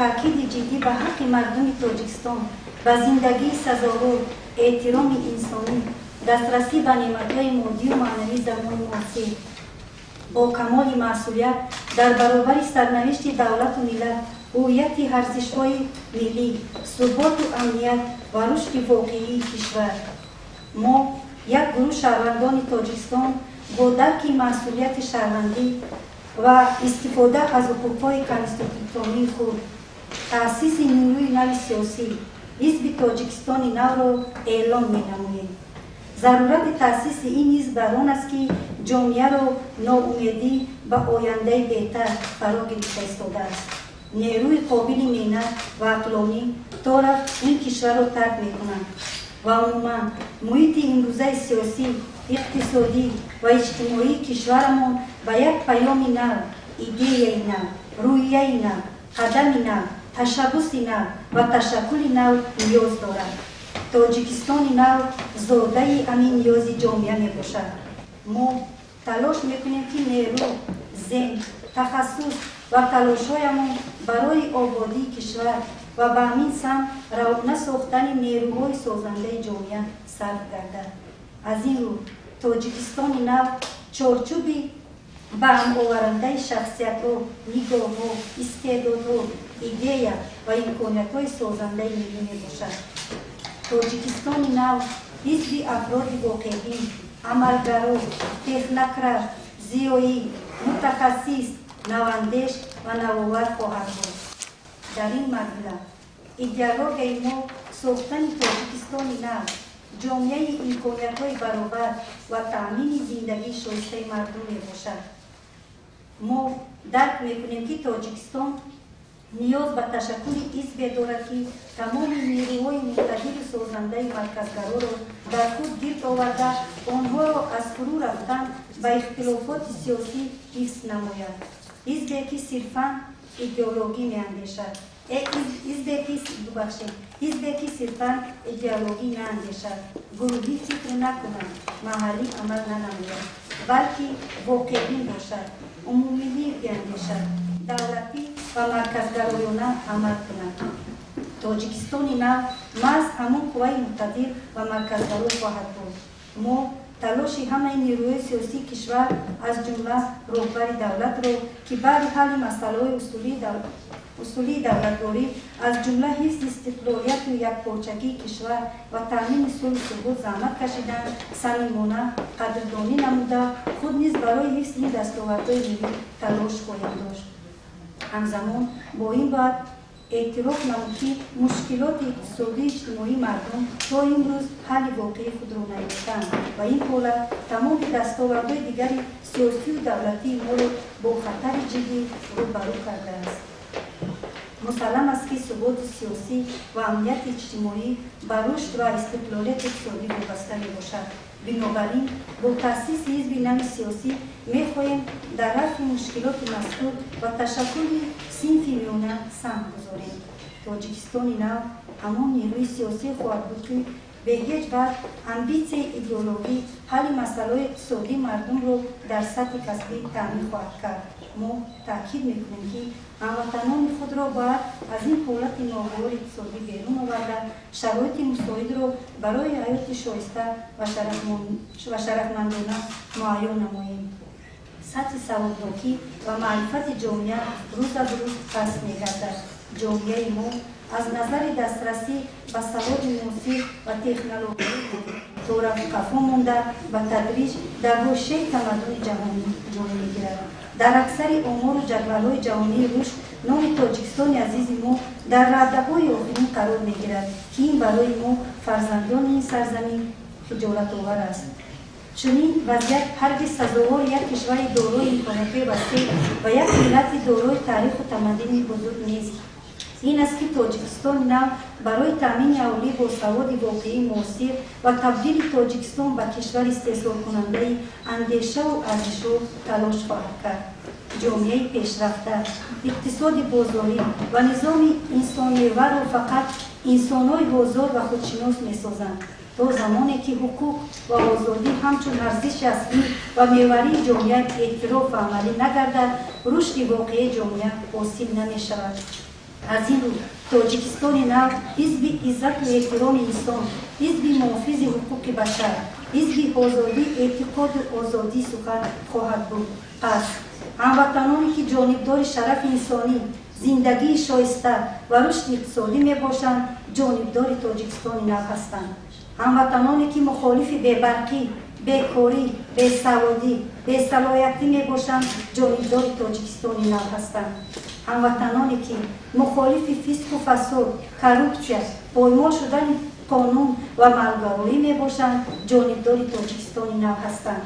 таъкиди ҷиддӣ ба ҳаққи мардуми Тоҷикистон ба зиндагии сазовор, эҳтироми инсонӣ, дастрасӣ ба неъматҳои моддию маънавии замони муосир, бо камоли масъулият дар баробари сарнавишти давлату миллат, ҳуввияти арзишҳои миллӣ, суботу амният ва рушди воқеии кишвар. Мо, як гурӯҳ шаҳрвандони Тоҷикистон, бо дарки масъулияти шаҳрвандӣ ва истифода аз ҳуқуқҳои конститутсионии худ, таъсиси нерӯи нави сиёсӣ, Ҳизби Тоҷикистони навро эълон менамоем. Зарурати таъсиси ин ҳизб бар он аст, ки ҷомеаро ноумедӣ ба ояндаи беҳтар фаро гирифта истодааст. Нерӯи қобили меҳнат ва ақлонӣ то рафт ин кишварро тарк мекунанд ва умуман муҳити имрӯзаи сиёсӣ, иқтисодӣ ва иҷтимоии кишварамон ба як паёми нав, идеяи нав, рӯҳияи нав, қадами нав, ташаббуси нав ва ташаккули нав ниёз дорад. Тоҷикистони нав зодаи ҳамин ниёзи ҷомеа мебошад. Мо талош мекунем, ки нерӯ, зеҳн, тахассус ва талошҳоямон барои ободии кишвар ва ба ҳамин самт равона сохтани нерӯҳои созандаи ҷомеа сарф гардад. Аз ин рӯ Тоҷикистони нав чорчӯби ба ҳамоварандаи шахсиятҳо, нигоҳҳо, истеъдодҳо, идея ва имкониятҳои созандаи миллӣ мебошад. Тоҷикистони нав ҳизби афроди воқеъбин, амалгаро, технократ, зиёӣ, мутахассис, навандеш ва навовар хоҳад буд. Дар ин марҳила идеологияи мо сохтани Тоҷикистони нав, ҷомеаи имкониятҳои баробар ва таъмини зиндагии шоистаи мардум мебошад. Мо дарк мекунем, ки Тоҷикистон ниёз ба ташаккули ҳизбе дорад, ки тамоми нерӯҳои муқтадиру созандаи марказгароро дар худ гирд оварда, онҳоро аз фурӯ рафтан ба ихтилофоти сиёсӣ ҳифз намояд. Ҳизбе, ки сирфан идеологӣ меандешад, ҳизбе, бубахшед, ҳизбе, ки сирфан идеологӣ наандешад, гурӯҳӣ фикр накунад, маҳаллӣ амал нанамояд, балки воқеъбин бошад, умумимиллӣ биандешад, давлатӣ ва марказгароёна амал кунад. Тоҷикистони нав маҳз ҳамон қувваи муқтадир ва марказгаро хоҳад буд. Мо талоши ҳамаи нерӯҳои сиёсии кишвар, аз ҷумла роҳбари давлатро, ки баъди ҳалли масъалаҳои усулии давлатдорӣ, аз ҷумла ҳифзи истиқлолияту якпорчагии кишвар ва таъмини сулҳу субот заҳмат кашиданд, самимона қадрдонӣ намуда, худ низ барои ҳифзи ин дастовардҳои миллӣ талош хоҳем дошт. Ҳамзамон бо ин бояд эътироф намуд, ки мушкилоти иқтисодию иҷтимоии мардум то имрӯз ҳалли воқеии худро наёфтанд ва ин ҳолат тамоми дастовардҳои дигари сиёсию давлатии моро бо хатари ҷиддӣ рӯбарӯ кардааст. Мусаллам аст, ки суботи сиёсӣ ва амнияти иҷтимоӣ ба рушд ва истиқлолияти иқтисодӣ вобаста мебошад. Бинобар ин бо таъсиси ҳизби нави сиёсӣ мехоҳем дар рафъи мушкилоти мазкур ва ташаккули синфи миёна саҳм гузорем. Тоҷикистони нав ҳамон нерӯи сиёсӣ хоҳад буд, ки бе ҳеҷ вақт амбитсияи идеологӣ ҳалли масъалаҳои иқтисодии мардумро дар сатҳи касбӣ таъмин хоҳад кард. Мо таъкид мекунем, ки ҳамватанони худро бояд аз ин ҳолати ногувори иқтисодӣ берун оварда, шароити мусоидро барои ҳаёти шоиста ва шарафмандона муайён намоем. Сатҳи саводнокӣ ва маърифати ҷомеа рӯза ба рӯз паст мегардад. Ҷомеаи мо аз назари дастрасӣ ба саводи муосир ва технологияи торафт қафо монда, ба тадриҷ дар ҳошияи тамаддуни ҷаҳонӣ ҷой мегирад. Дар аксари омору ҷадвалҳои ҷаҳонии рушд номи Тоҷикистони азизи мо дар радаҳои охирин қарор мегирад, ки ин барои мо, фарзандони ин сарзамин, хиҷолатовар аст. Чунин вазъият ҳаргиз сазовори як кишвари дорои имкониятҳои васеъ ва як миллати дорои таъриху тамаддуни бузург нест. Ин аст, ки Тоҷикистони нав барои таъмини аҳолӣ бо саводи воқеии муосир ва табдили Тоҷикистон ба кишвари истеҳсолкунандаи андешаву арзишҳо талош хоҳад кард. Ҷомеаи пешрафта, иқтисоди бозорӣ ва низоми инсонмеварро фақат инсонҳои озод ва худшинос месозанд. То замоне ки ҳуқуқ ва озодӣ ҳамчун арзиши аслӣ ва меварии ҷомеа эътироф ва амалӣ нагардад, рушди воқеии ҷомеа ҳосил намешавад. Аз ин рӯ Тоҷикистони нав ҳизби иззату эҳтироми инсон, ҳизби муҳофизи ҳуқуқи башар, ҳизби озодии эътиқоду озодии сухан хоҳад буд. Пас ҳамватаноне, ки ҷонибдори шарафи инсонӣ, зиндагии шоиста ва рушди иқтисодӣ мебошанд, ҷонибдори Тоҷикистони нав ҳастанд. Ҳамватаноне, ки мухолифи бебарқӣ, бекорӣ, бесаводӣ, бесалоятӣ мебошанд, ҷонибдори Тоҷикистони нав ҳастанд. Ҳамватаноне, ки мухолифи фисқу фасод, коррупсия, поймол шудани қонун ва малгароӣ мебошанд, ҷонибдори Тоҷикистони нав ҳастанд.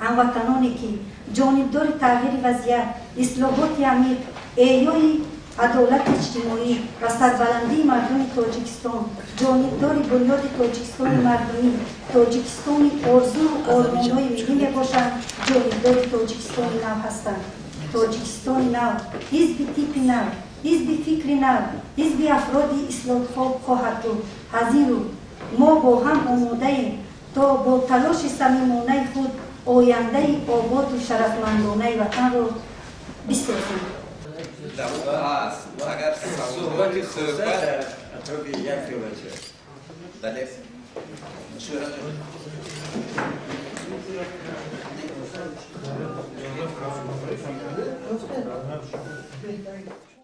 Ҳамватаноне, ки ҷонибдори тағйири вазъият, ислоҳоти амиқ, эҳёи адолати иҷтимоӣ ва сарбаландии мардуми Тоҷикистон, ҷонибдори бунёди Тоҷикистони мардумӣ, Тоҷикистони орзуву ормонҳои миллӣ мебошанд, ҷонибдори Тоҷикистони нав ҳастанд. Тоҷикистони нав ҳизби типи нав, ҳизби фикри нав, ҳизби афроди ислоҳхоҳ хоҳад буд. Аз ин рӯ мо бо ҳам омодаем, то бо талоши самимонаи худ ояндаи оботу шарафмандонаи ватанро бисозем. Агар суҳбати хулоса дар атрофи як бача. Бале. Thank you.